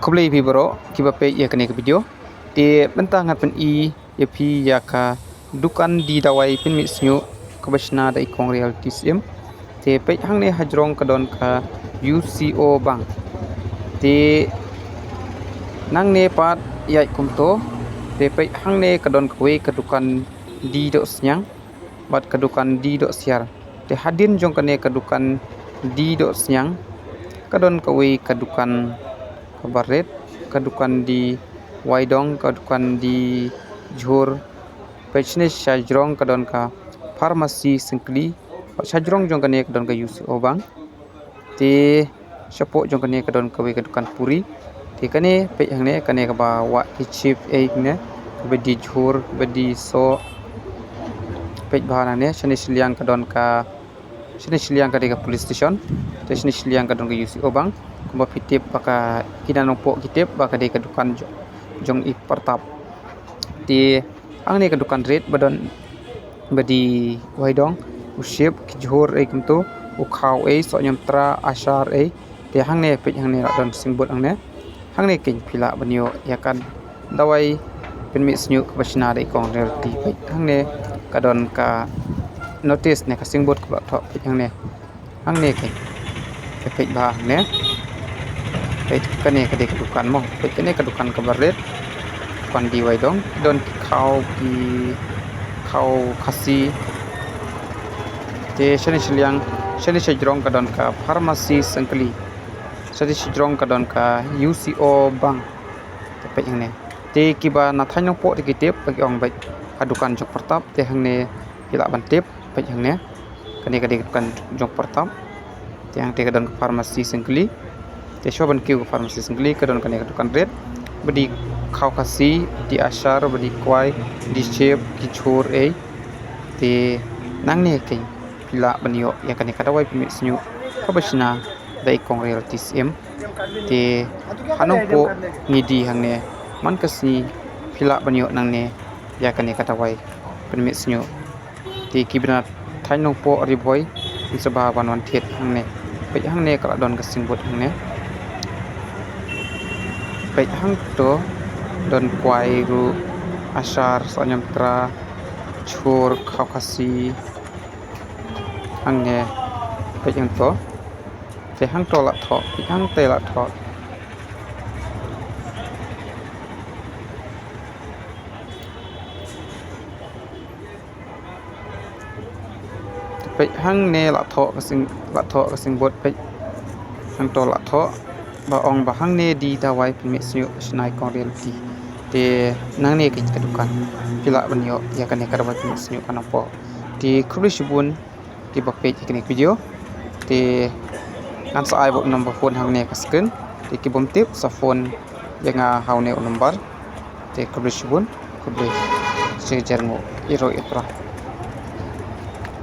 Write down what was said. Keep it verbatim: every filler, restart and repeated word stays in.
Khublei phi baroh kiba peit ïa kane ka video. Te mynta ngan pyni ïa phi ïa ka dukan die dawai pynmih shñiuh kaba shna da i Kong Reality Syiem. Te peit hangne hajrong ka don ka U C O Bank. Te nangne pat ïaid kumto. Te peit hangne ka don kawei ka dukan die dohsniang bad ka dukan die dohsiar. Te hadien jong kane ka dukan die dohsniang ka don kawei ka dukan kaba rit, ka dukan die waidong, ka dukan die jhur. Peit shane shajrong ka don ka pharmacy Syngkli. Bad shajrong jong kane ka don ka U C O Bank. Te shapoh jong kane ka don kawei ka dukan puri. Te kane peit hangne, kane kaba wah ki chip ei hangne, kaba die jhur, kaba die soh. Peit bha hangne, shane shiliang ka don ka, shane shiliang ka dei ka police station. Te shane shiliang ka don ka U C O Bank. Kumba phi tip ba ka kine nongpoh ki tip ba ka dei ka dukan jo-, jong i Partap. Te hangne ka dukan rit ba don, ba die waidong, u ship, ki jhur ei kumto, u khaw ei, soh ñiamtra, ashar ei. Te hangne peit hangne la don signboard hangne. Hangne keiñ phi lah ban ïoh ïa ka dawai pynmih shñiuh kaba shna da i Kong Reality. Peit hangne ka don ka notice ne ka signboard kaba la thoh, peit hangne. Hangne keiñ. Te peit bha hangne. Peit kane ka dei ka dukan mo. Peit kane ka dukan kaba rit. Dukan die waidong. Don ki khaw, ki khaw Khasi. Te shane shiliang, shane shajrong ka don ka pharmacy Syngkli. Shane shajrong ka don ka U C O Bank. Te peit hangne. Te kiba na thaiñ nongpoh te ki tip ba ki ong beit ka dukan jong Partap, te hangne ki lah ban tip. Peit hangne. Kane ka dei ka dukan jong Partap. Te hangte ka don ka pharmacy Syngkli. Te shuwa ban kiew ka pharmacy Syngkli ka don kane ka dukan rit. Ba die khaw Khasi, die ashar, ba die kwai, die chip, ki jhur ei. Te nangne keiñ phi lah ban ïoh ïa kane ka dawai pynmih shñiuh kaba shna da i Kong Reality Syiem. Te ha nongpoh ngi die hangne man ka sngi phi lah ban ïoh nangne ïa kane ka dawai pynmih shñiuh. Te kiba na thaiñ nongpoh Ri Bhoi, phin sa bha ban wan thied hangne. Peit hangne ka la don ka signboard hangne. Peit hangto don kwai ruh, ashar, soh ñiamtra, jhur, khaw Khasi. Hangne peit hangto. Te hangto la thoh, peit hangte la thoh. Peit hangne la thoh ka sing, la thoh ka signboard, peit hangto la thoh ba ong ba hangne die dawai pynmih shñiuh shna i Kong Reality. Te nangne keiñ ka dukan phi lah ban ïoh ïa kane ka dawai pynmih shñiuh ka nongpoh. Te khublei shibun kiba peit ïa kane ka video. Te ngan sa ai bad u number phone hangne ka screen. Te ki bym tip sa phone ïa nga ha une u number. Te khublei shibun, khublei shihajar nguh ïa i ruh i pra.